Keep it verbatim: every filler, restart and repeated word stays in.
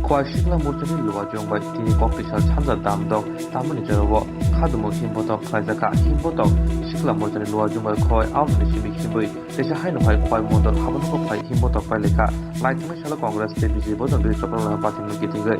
Khowai Sikla Morchani Luajung bai tini Koktwisa Sanja Damdok tamoni jorao khadumo himbotok khlaijakha. Himbotok Sikla Morchani Luajung bai Khowai Aonani simi himbwi teisa haino hai Khowai Mondol habuno kok phai himbotok pailekha. Laithangni salo Congress tei B J P bodol dui chokrono party ni kitingwi.